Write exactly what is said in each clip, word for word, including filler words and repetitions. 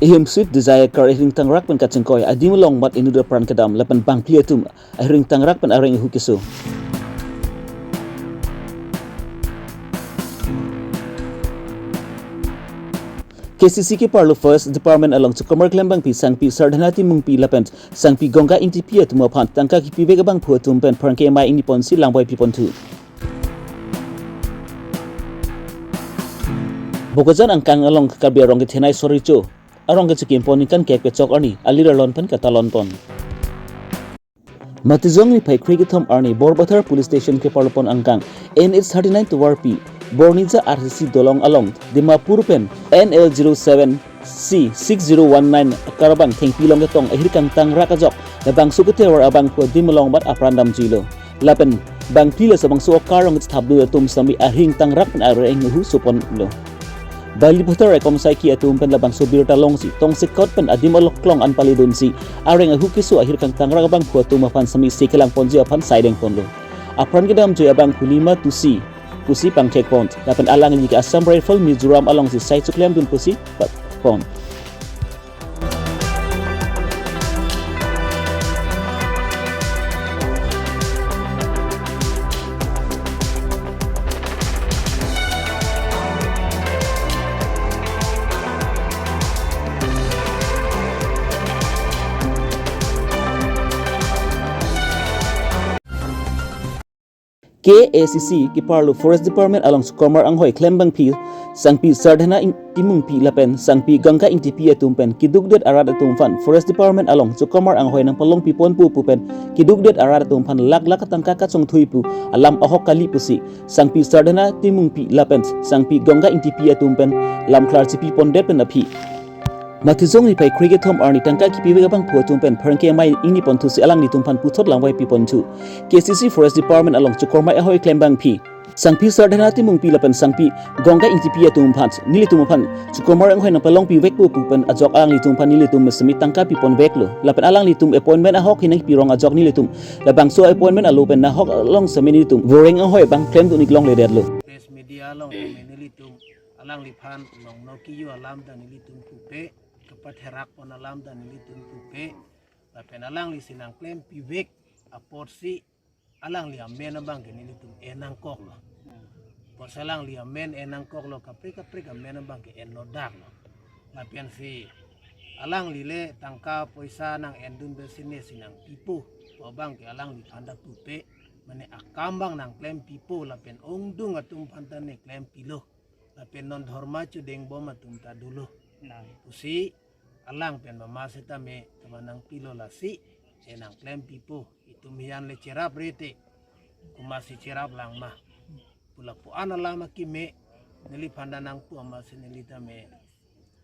Ihim Swift Dzire car ahireng tangrak pen kachingkoi, adim along mat inut apran kedam lapen bangphli atum ahireng tangrak pen areng ahu keso. K C C keparlo Forest Department along Chukomar klembangpi sangpi Sardhana Timungpi lapen sangpi Ganga Ingtipi atum aphan tangka kipivek abangphu atum pen pherangke amei ingniponsi langvai piponthu. Bokajan angkang along Karbi arong kethenei Soricho arong kechikimpon ningkan kep kechok arni alir alon pen katalonpon. Matijong niphai krekethom arni Borbathar Police Station keparlopon angkang N H thirty-nine tovarpi Bornija R C C dolong along Dimapur pen N L zero seven C six zero one nine akarbang thengpi along ketong ahirkang tangrak ajok labangso keteror abangphu adim along mat apran damjuilo. Lapen bangphli laso bangso akar along kethapdun atum sami ahireng tangrak pen areng ahu soponlo. Baliphathar ekom saiki atum pen labangso birta longsi tongsekot pen adim aloklong an palidunsi areng ahu keso ahirkang tangrak abangphu atum aphan sami se kelangponji aphan saidengponlo. Apran kedamjui abangphu Lima Tusi pusi pangthekpon lapen alangli ke Assam Rifle Mizoram alongsi sai chiklemdun pusi pon. K A C C keparlo Forest Department along Chukomar anghoi klembangpi sangpi Sardhana Ing-, Timungpi lapen sangpi Ganga Ingtipi atum pen kedukdet arat atum aphan Forest Department along Chukomar anghoi nangpalongpiponpo pu pen kedukdet arat atum aphan lakh lakh tangka kachongthui pu alam ahok kali pusi sangpi Sardhana Timungpi lapen sangpi Ganga Ingtipi atum pen lamklar chipipondet pen aphi. Matijong niphai krekethom arni tangka kipivek abangphu atum pen pherangke amei ingniponthusi alanglitum aphan puthot langvai piponthu. K C C Forest Department along Chukomar anghoi klembangpi sangpi Sardhana Timungpi lapen sangpi Ganga Ingtipi atum aphan nelitum aphan Chukomar anghoi nangpalongpivekpo pu pen ajok alanglitum aphan nelitum sami tangka piponveklo. Lapen alanglitum appointment ahok hinang pirong ajok nelitum labangso appointment alo pen nahok along sami nelitum voreng anghoi abang klemdun-ik longledetlo. Press media along kami nelitum alangliphan nongno kiyu alam ta nelitum pupe, kepatherakpon alam ta nelitum pupe, lapen alangli si nangklempivek apotsi alangli amen abangke nelitum en nangkoklo. Pusi alangli amen en nangkoklo, kaprek kaprek amen abangke enlo daklo. Lapensi alangli le tangka poisa nang-endun besine si nangpipo pu abangke alangliphan ta pupe, mane akam abang nangklempipo lapen ongdung atum aphan ta ne klempilo. Lapen non dhorma chodengbom atum ta dolo. Nang. Pusi alang pen mama sitame tema nangpilo lasi, e nangklempipo, itum hiyan le cherap rete, komatsi cherap lang ma pu lapu-an alam akeme, neliphan ta nangpu amatsi neli tame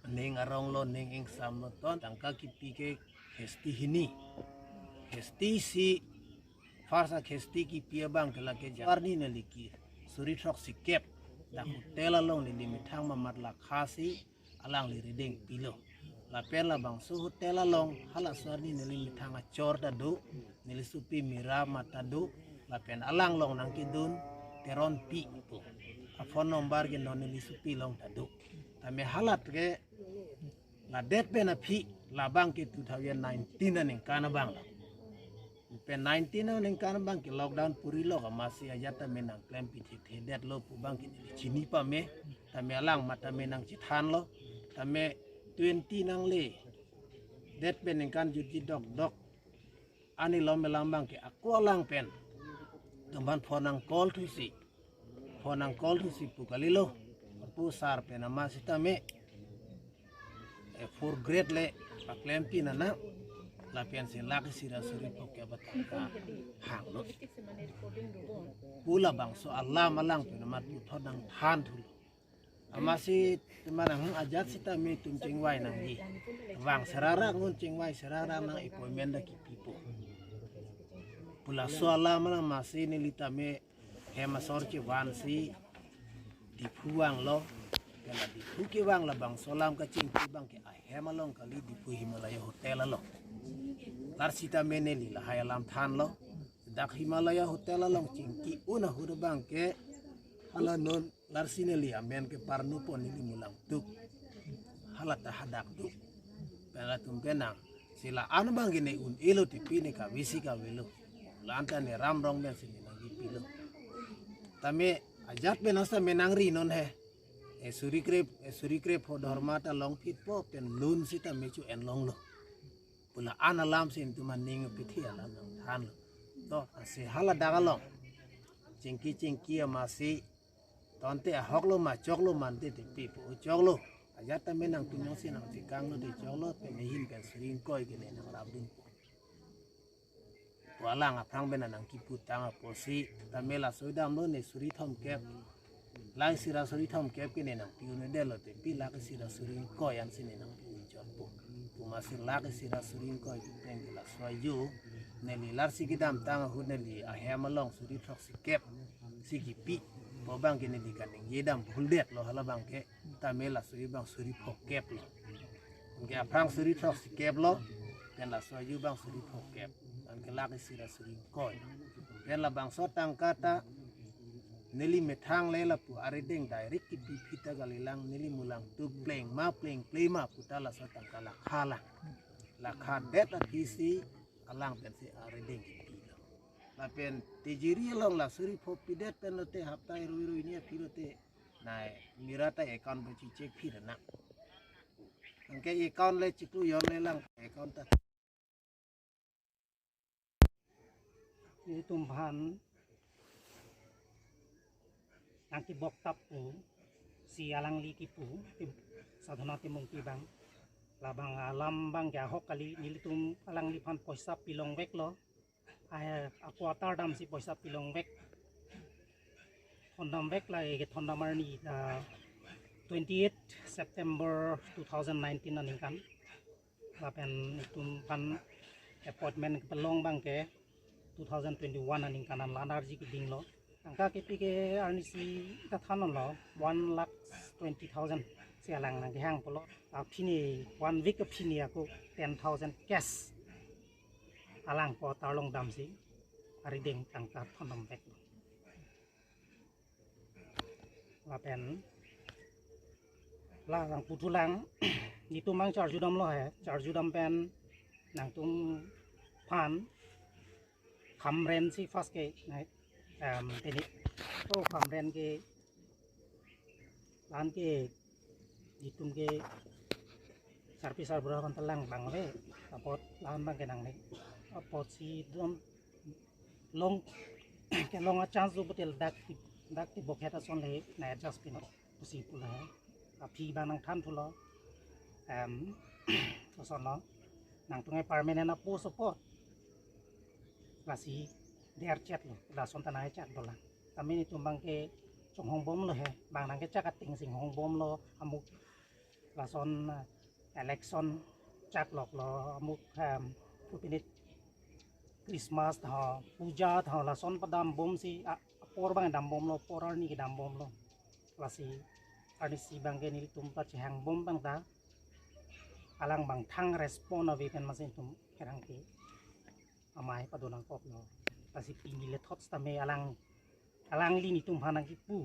ning aronglo, ning ingsamlo, ton tangka kipi ke khesti hini. Khesti isi, first akhesti kipi abangke lake January neli ke suri throksi kep, dak hotel along neli methang mamat lakha si alangli rideng pilo. Lapen labangso hotel along halaso arni neli methang achor ta do, neli sopi Mira amat ta do, lapen alang along nangkedun Teronpi pu aphone number ke non neli sopi along ta do. Tame halat ke ladet pen aphi, labangke two thousand nineteen aningkan abanglo. Pen nineteen aningkan abangke lockdown purilo, amatsi ajat tame nangklempi thekthedetlo pu abangke neli chini pame, tame alang amat tame nangchethanlo, tame twenty nangle det pen ningkan jutji dokdok, ani lom elam abangke ako alang pen atum aphan phone nang-call thusi, phone nang-call thusi pu kalilo, pu sar pen amat sitame, eh, four grade le paklempi nana, lapensi lake sira suri pok ke batangka hanglo pu labangso alam alang pen amat puthot nangthanthulo. Amatsi teman nang ajat sitame itum chingvai nangji. Vang serarak non chingvai serarak nang appointment ta kipipo pu laso alam amatsi neli tame hem asor chevansi Diphu vanglo. Kala Diphu kevang labangso alam kachingki abangke ahem along kali, Diphu Himalaya Hotel along. Lar sitame neli lahai alam thanlo. Dak Himalaya Hotel along chingki un ahut abangke hala non larsi neli amen keparnupon neli mulang tuk. Hala ta hadak do. Pen latum pen nang, si la-an abang ke ne un-elo te pine kave si kavelo. La-an ta ne Ram Rong pen si ne nangkipilo. Tame ajat pen hasta me nangri non he. E suri krep, e suri krep ho dharma ta longphitpo pen lun sita me chu en longlo. Pu la-an alam si netum aning pithi alam nangthanlo. To, asi hala dak along. Chingki chingki amatsi, tangte ahok lo ma choklo mante te pi pu choklo. Ajat tame nangtum jongsi nangchekanglo te choklo, pen ahin pen suri ingkoi ke ne nangrapdun. Pu alang aphrang pen nangkiputang apotsi, tame laso damlo ne suri thomkep. Lake isi ra suri thomkep ke ne nangpi-un-edetlo te pi lake isi ra suri ingkoi ansi ne nangpi-un chotpo. Pu amatsi lake isi ra suri ingkoi ke pen ke laso ajo, neli larsi kedamtang ahut neli ahem along suri throksi kep si kipi. Pu abang ke neli kaningje dam bhuldetlo hala abang ke, tame laso abang suri phokep lo. Anke aphrang suri throksi kep lo, pen laso ajo abang suri phokep. Anke lake isi ra suri ingkoi. Pen labangso atangka ta neli methang le lapu arideng direct kipi phita kalilang, neli mulang tu pleng ma plengple ma puta laso atangka lakha lang. Lakha det aphi si alang pensi arideng kipilo. Lapen tijiri along la suri pho pidet pen lote hapta irui irui ni aphi lote, nai mira ta account pen checheck phi ra nang. Anke account le chiklo jon le lang account ta. Netum aphan nangkebok tap pusi alangli kipu, Tim-, Sadhana Timungpi abang. Labang alam abang ke ahok kali, nelitum alangliphan poisa pilongveklo. Ai, a quarter damsi poisa pilongvek. Thondamvek, lake thondam arni, ah, twenty-eight September two thousand nineteen aningkan. Lapen netum aphan appointment kepalong abang ke two thousand twenty-one aningkan an la-an arji kedinglo. Tangka kipi ke arnisi ta than lo, one lakh twenty thousand si alang nangkehang pulo. Aphi ni one week aphi ni ako ten thousand cash alang ko tarlong damsi arideng tangka thondamvek. Lapen la nangputhulang, netum abang charju damlo he, charju dam pen nangtum aphan kham rent si first ke, nai, em, tini. To kham rent ke la-an ke netum ke sarpi sarbura aphan ta lang abang ave. Apot la-an abang ke nangne. Apotsi dom long kelong a chance do putel dak ti, dak ti bokhet ason le na adjust pinon pusi pulo he. Aphi abang nangthan thulo. Em, kosonlo, nangtum ke permanent a post apot. Lasi der chet lo, lason ta nangchet dolang. Tame netum abang ke chonghong bomlo he, abang nangkechak ateng si chonghong bomlo, amuk lason, eh, election chak loklo, amuk, em, kopine Christmas ta ho, puja ta ho, lason padam bomsi, a, apor abang dam bomlo, apor arni kedam bomlo. Lasi arnisi abang ke nelitum ta chehang bom abang ta, alang abang thang respond ave pen amatsi netum pherangke amei pado nangkoklo. Lasi pini le thot sitame alang, alangli netum aphan nangkipu,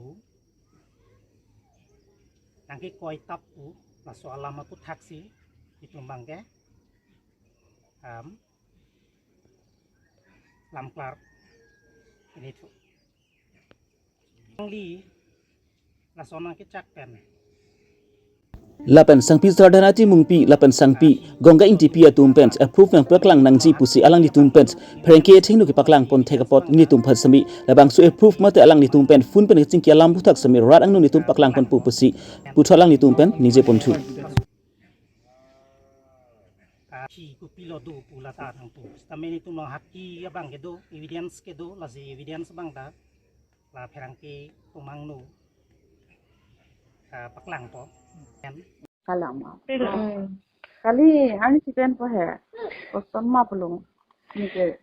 nangkekoi tap pu, laso alam aputhak si netum abang ke, em, lam klar ini thu. Alangli lason nangkechak pen. Lapen sangpi Sadhana Timungpi, lapen sangpi Ganga Ingtipi atum pen approve nangpaklang nangji pusi alanglitum pen pherangke athengno kepaklang pon thek apot netum aphan sitame labangso approve mate alanglitum pen phone pen kachingki alam aputhak sitame rat angno netum paklang ponpo pusi puthot alanglitum pen ningje ponthu. Ki kopilo do pu lata nangtum. Sitame netum along haki abang kedo, evidence kedo, lasi evidence abang ta la pherangke atum angno, ah, paklangpo. Kan? Kalang ma. Pero Hmm. Kali, arnisi pen po he. Kosonma pulo. Nike.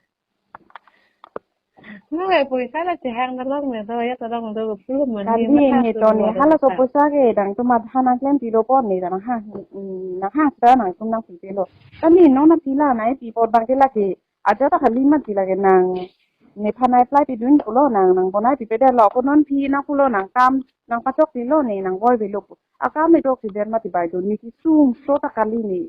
Nung ai poisa la chehang dalong ne do, ya dalong do, pulo mani. Kali matha ne tu to ne, lo hala so ta. Poisa ke dang tu matha nangklem pilo po ne, dang ha, mm, nang ha sa nangtum nangpipilo. Kali non na pila nai pi apot abang ke lake. Ajat ta kali mati lake nang. Nephan nai apply pidun pulo nang, nang bonai pipedetlo, ako non aphi nangpulo nangkam, nangpachok pilo ne, nangvoi avelo pu. Akam ne chok si der mati bai do, ne kesung so ta kali ne.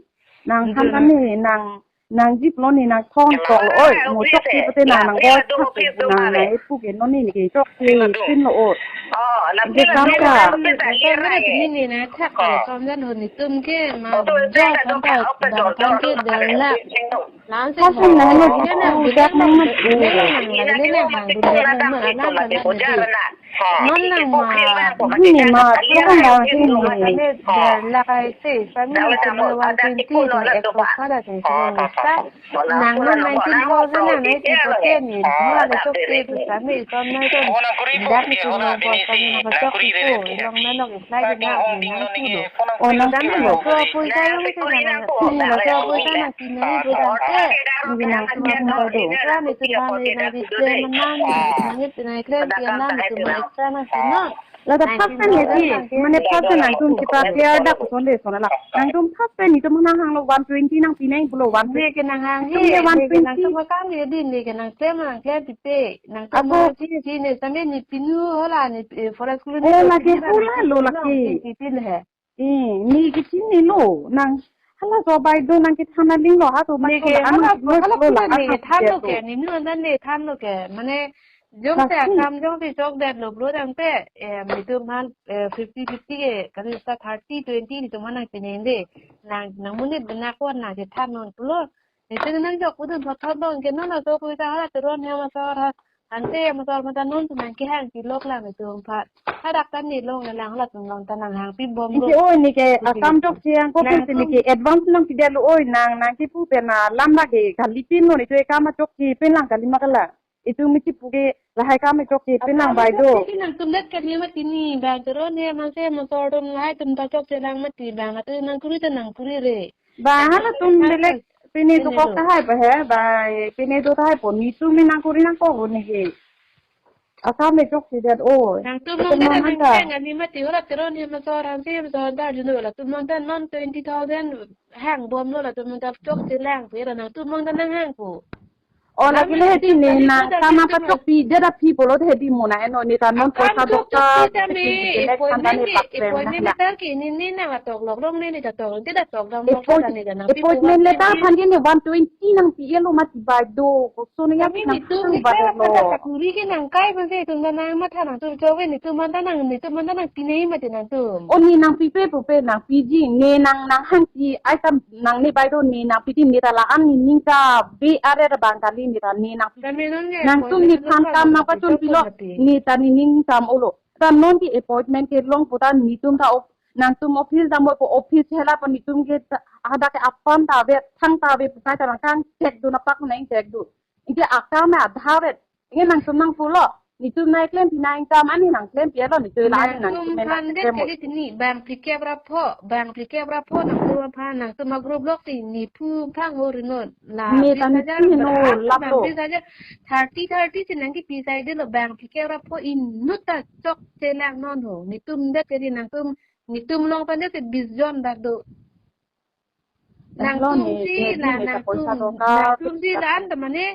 Nang than kani, nang, nang jip lo ni, nang thong tok lo, oi, mo chokche pute nang, nang boi thak nang, nang epu ke non ni ke chokche pin lo, oi. Oh, la Ante pila kam pila ka. Pila Ante pila mana rai. Tini ni na thak kali kom jan ho netum ke ma Oh, to jo penta than to ta penta dang jo than to ke der la. Lang se Thak ho. Nang lo Dia na tu dia dak na nang na mat tu. Dia na nang la dia na hang dun dia na ma alam ka na dia. Non nang ma. Ini ma, tu kan dah sini. Kami der la kai se, kami na kami one twenty to ekso kada se, sini nista. Nang non nineteen thousand na nai si pote ni, mo ada sok ke tu kami, kom na to. Dak ni tu nang po kami na sok ke tu, long na long flight na, nang tu lo. Oh, nang tu lo. Kami lo so poisa yang se nang, kami lo so poisa na sini ni tu dah ke. Ini nang tu nang tu do. Kami tu kami na di se manang, nang itu na kre dia nang tu ma extra na sini. Lata first time ya si, mane first time nangtum kipa clear dak ko sonde sona la. Nangtum first time netum nang hang lo one twenty nang pinang pulo one twenty. Ne ke nang hang he, ne ke nang tuma kam ye din, ne ke nang sem nang klem pipe, nang tuma Ako. Si, si ne same ni pinu hola ni, eh, forest kulu ni. Oh, lagi pula lo lagi. Pipin he. Eh, ni ke sini lo, nang hala so bai do nang ke thana ling lo ha to. Ne ke hala, hala pula ne ke than lo ke, ni nu andan ne than lo ke, mane Jongsi akam jongsi chokdet lo pulo tangte, eh, netum aphan, eh, fifty fifty ke, kali sa thirty twenty netum aphan nang pinende. Nang, nang monit benak ko nang kethan non pulo. Netum nang jok pudun thot thot dong ke non aso kui ta hala teron ya masor ha. Ante masor mata non tu nang kehang kilok lang netum aphan. Hadak ta ni long lang hala tum long ta nang hang pi bom lo. Isi oi ni ke akam chokche angko nang pun sini ke advance nang tidak lo oi nang, nang kipu pena lam lagi kali pin lo ni tu akam chokche pin lang kali makala. Itum mi chipu ke lahai kam chokche pin lang bai do. Nang tum det kali mati ni bang teron he mangse masor tum lahai tum ta chokche lang mati bang atu nang kuri ta nang kuri re. Bang hala tum belek pini tu kok tahai pa he bai pini tu tahai po netum mi nang kuri nang kok ni he. Akam chokche det o. Nang tum mong ta nang keng ani mati hala teron he masor han se masor dar juno la tum mong ta non twenty thousand hang bom lo la tum mong ta chokche lang pe la nang tum mong ta nang hang po. Oh, lagi le hedi ne na tama pachok pi deda pi pulo hedi mo na eno ne ta non poisa dokta. Appointment letter ke ni ni na tok lok long ni ni ta tok te da tok dam lok ta ni da na pi appointment letter aphan ke ne one twenty nang pi lo mati bai do. Koso ne ya kami nang ni tu bai do. Kuri ke nang kai bang se tum nang matha nang tu chowe ni tu manda nang ni tu manda nang pinai mati nang tu. Oh, ni nang pipe pupe nang piji ne nang nang hang pi ai tam nang ne bai do ne nang piti ne ta la an ni ning ta be are ta bang kali ne ta ne nang piti. Kami non ke nang tum ni appointment phan kam nang pachun pilo mati. Ne ta ni ning tam olo. Ta non ke appointment ke long puta netum ta op-, nangtum office ta mo po office hela pa netum ke ta, ada ke apam ta ave, thang ta ave pukai ta nang kang check do na pak nang check do. Ike akam na adharet. Ike nangtum nang pulo. Netum nang klem pi nang kam ani nang klem pi alo netum la ani nang nangtum klem phan nang det klem. Kali tini bang phlikep ra pho, bang phlikep ra pho nangtum aphan nangtum a group lok ti ni phu phang ho rinon. La ne ta ni phu no lap lo. Bang phlikep ra thirty thirty si nang kipi sai de lo bang phlikep ra pho inut ta chokche lang non ho. Netum det kali nangtum, netum long pan det ke bis jon dak do. Nangtum si la nangtum, nangtum si la an ta mane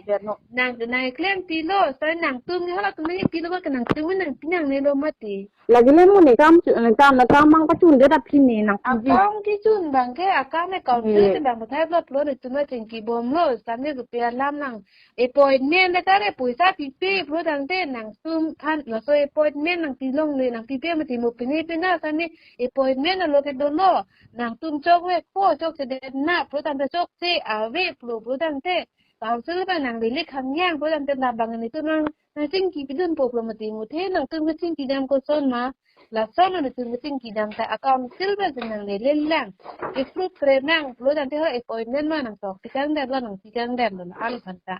nang nang klem pi lo, sai nangtum ni hala tum ni pi lo ba ke nangtum ni nang pinang ne lo mati. Lagi le mo ne kam chu, ne kam na kam mang pachun det aphi ne nang piji. Akam kichun bang ke akam ne council te bang pathai plot lo netum na chingki bom lo, sam ne rupiah lam nang appointment le kare poisa pipe pulo tangte nangtum than laso appointment nang pilong le nang pipe mati mo pine pina tani appointment alo ke dolo nangtum chokvek po chokche det na pulo tangte chokche ave pulo pulo tangte council ba nang lele khang yang pulo tangte labang netum nang nang chingki pidun po pulo mati mo the nangtum ke chingki dam koson ma lason netum ke chingki dam ta a council ba nang lele lang ke proof pre nang pulo tangte ho appointment ma nang chok tikang det lo nang tikang det lo an phanta.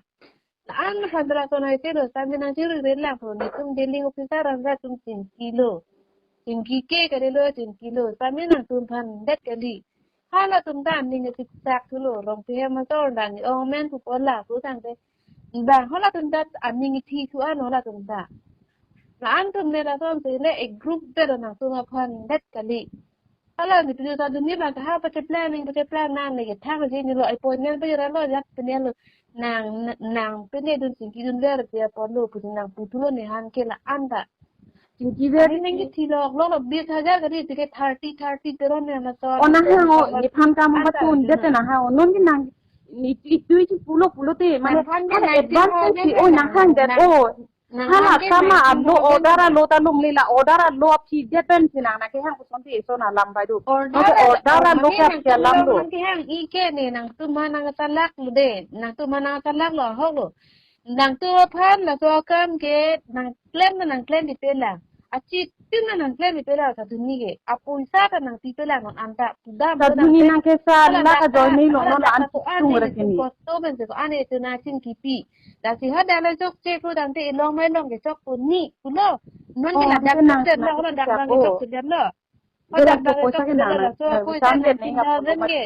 La an phanta lason ai te lo sami nang chiri re lang pulo netum dealing officer an ra tum chingki lo. Chingki ke kali lo chingki lo sami nangtum phan det kali. Hala tum ta aning si sak thu lo rong pi hem masor dan ni ong men pu pola pu tangte. Bang hala tum ta aning thi thu an hala tum ta. La an tum ne lason se le ek group te lo nangtum aphan det kali. Hala ni pinu ta dun ni bang ta ha pache plan ning pache plan nang ne ke thang je ni lo appointment pa ra lo jak pine lo nang nang pine dun chingki dun ver dia pon lo pu nang pu thu lo ne han ke la an ta. Chingki ve. Ani nangkethilok lo lo, bis hajar kali, ticket thirty, thirty teron ne na so. O nang hang o, iphan kam anta patun, jete nang hang o. Non ke nang, itu, itu, itu pulo, pulo te, mane, mane advance te si, o nang hang det, o. Nang hala hang ke kama nineteen thousand alo, order alo ta longle la, order alo aphi det pen si nang, nang kehang kosonte, eson alam bai do. Order alo, order alo mane ke nang aphi alam do. Nang kehang, ike ne, nangtum aphan nangtalak lo de, nangtum aphan nangtalak lo, ahok lo. Nangtum aphan laso akam ke nang claim na nang claim pipe lang. Achitim na nang claim pipe lang, sa duni ke. Apoisa ta nang pipe lang non anta. Pudam sa duni nang ke sa hala lak dak ajoine lo non dak an dak tung ane re kini. Kosto men se ko ane tu na chingkipi. Lasi hadak le chokche ko dante ilong mai long ke chok ko ni. Kulo. Non ke la dak chok jen lo, dak bang ke chok jen lo. Hadak dak chok jen lo, so ko sa nineteen thousand ke.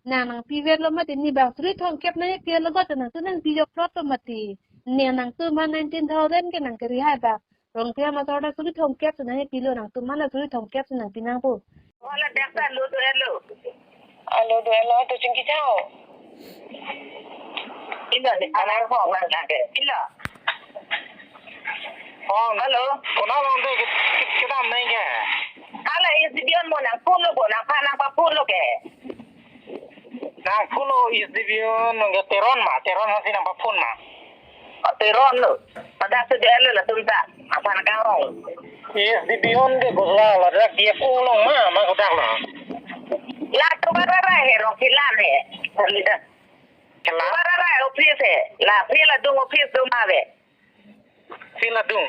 Nang nang pivet lo mati, ni bang suri thomkep nang pivet lo got nang tu nang pijok plot lo mati. Ne nangtum aphan nineteen thousand ke nang keri hai bang. Rong pia ma sorda suri thomkep si nang pilo, nangtum aphan la suri thomkep si nang pinang po. Wala dak ta lo do elo. Alo do elo to chingki chao. Ilo ni alar hong lang lang ke. Ilo. Hong. Hello. Kona long de ke, ke, kedam nai ke. Hala S D B O mo nang phone lo bo, nang pha nang pa phone lo ke. Nang phone lo S D B O nang ke Teron ma, Teron hasi nang pa phone ma. Teron lo. Pada S D B O lo la tum ta. Aphan kang rong. S D B O ke gosla la dak D F O long ma, ma kodak la. La tu bara ra he rong kilan he. Lida. Kela. Bara ra office he. La phila dung office do ma ve. Phila dung.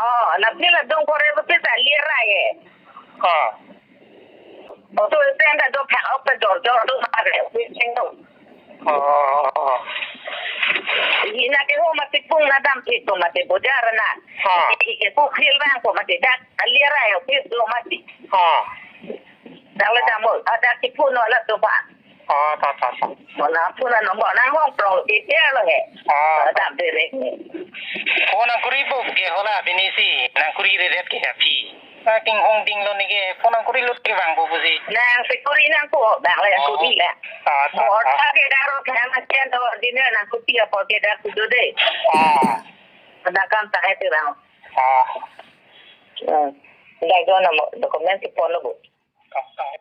Oh, la phila dung kore office a lir ra he. Ah. Auto stand do phak ok dor dor do ma re, wi sing do. Oh. Ina ke ho mati pung na dam thik do mati bojar na. Ha. Ike ko khil bang ko mati dak alia rai office do mati. Ha. Dak le dam mo, ada ki phone no la do ba. Ha, ta, ta, ta. Mo na phone na mo na hong prong ke ke lo he. Ha. Dam de re. Phone nang kuri po ke hola binisi, nang kuri re ret ke ha phi. Ating hong ding lo neke, phone nang kuri lut ke bang po pusi. Nang si kuri nang po, bang le kuri la. Ah, ta, mo ta. Ta ke daro ke ama chen do dinner nang kuti apo ke dar kudu de. Ah. Ada kam ta hai te bang. Ah. Hmm. Dai do na mo document si phone lo bu. Kam ta hai.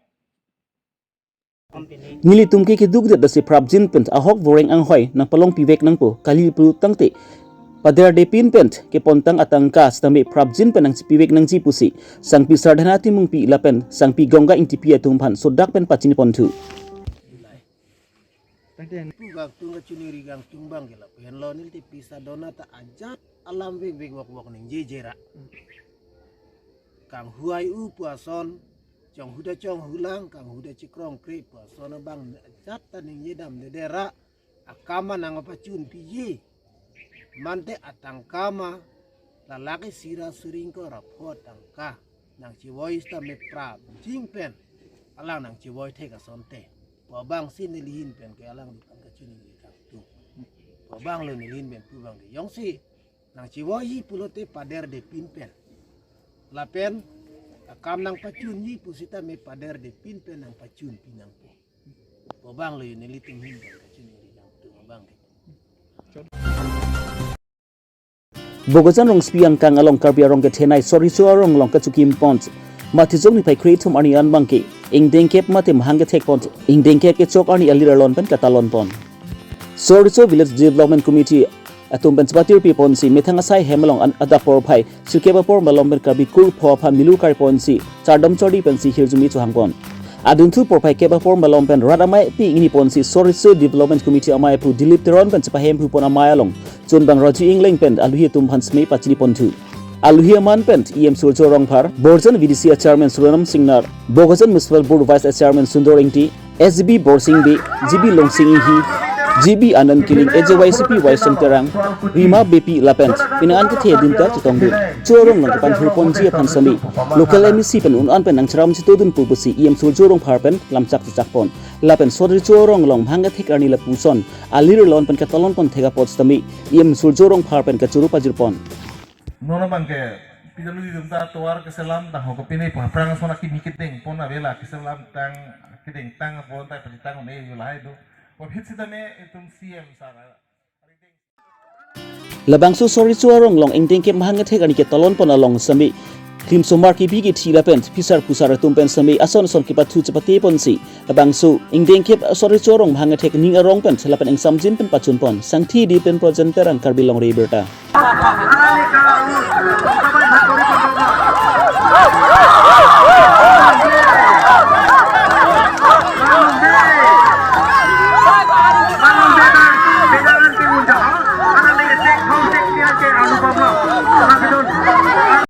Nelitum ke keduk det dasi prapjin pen ahok voreng anghoi nangpalong pivek nangpo kali pu tangte, pader depin pen kepontang atangka sitame prapjin pen nangchipivek nangji pusi Sangpi Sardhana Timungpi lapen Sangpi Gongga Ingtipi atum aphan sodak pen pachini ponthu. Pu gangtung kachuniri gangtung bang ke lapen lo neli te pisa dona ta ajat alam vek vek vok vok ningje jera. Kanghuai u puason, chonghu da chonghu lang, kanghu da chikrong kre puason abang ajat ta ningje dam de dera, akam anang pachun piji. Mante atangka ma, lalaki sira suring ko rapho atangka. Nangchivoi sitame prapjin pen. Alang nangchivoi thek asonte. Pu abang si nelihin pen ke alang dukan kachuniri kangtung. Pu abang lo nelihin pen pu bang ke. Jongsi nangchivoi pulote pader depin pen. Lapen akam nangpachunji pusitame pader depin pen nangpachun pinang po. Pu abang lo nelitum hin pen kachuniri kangtung abang ke. Bokajan Rongspi angkang along Karbi arong kethenei Sorriso arong along kachukim pon. Matijong niphai kre-thom arni an bangke ingdeng kep mate mahang kethek pon. Ingdeng kep kechok arni alir alon pen katalon pon. Sorriso Village Development Committee atum pen chepatir pi ponsi methang asai hem along an adap porphai sirkep apor malom pen Karbi kur pho aphan milur kari ponsi chardom chardi pensi hirjume chohang pon. Adunthu porphai kep apor malom pen rat amei pi ingni ponsi Sorriso Development Committee amei aphu Dilip Teron pen chepahemphu pon amei along chunbang Raju Ingleng pen aluhi atum aphan seme pachini ponthu. Aluhi aman pen E M Surjo Rongphar, Borjan V D C a Chairman Suranam Singnar, Bokajan Municipal Board Vice a Chairman Sundor Ingti, S G B Borsing Bey, G B Longsing Inghi, G B Anand Killing, A J Y C P Y Song Terang, Rima Beypi lapen penang an kethe adim ta chetongdun. Cho arong along kepanghur ponji aphan seme local M A C pen un-an pen nangcheram chetodun pu pusi E M Surjo Rongphar pen lamchak chechak pon. Lapen Sorriso arong along mahang kethek arni lapuson alir alon pen katalon pon thek apot sitame E M Surjo Rongphar pen kachoro pajir pon. Non abangke P W D atum ta tovar keselam ta ho kopine pu aphrang ason akimi kedeng pon avela keselam tang kedeng tang pon ta padi tang ne yo lahai do. Pu aphi sitame itum C M sir. Labangso Sor Recho arong along ingdeng kep mahang kethek arni ketalon pon along seme klimsomar kebi kethi lapen phisar phusar atum pen seme ason ason kepathu chepate ponsi labangso ingdeng kep Sor Recho arong mahang kethek ning arong pen lapen ingsamjin pen pachun pon. Sangthi Dip pen Projen Terang, Karbi Longri Abirta.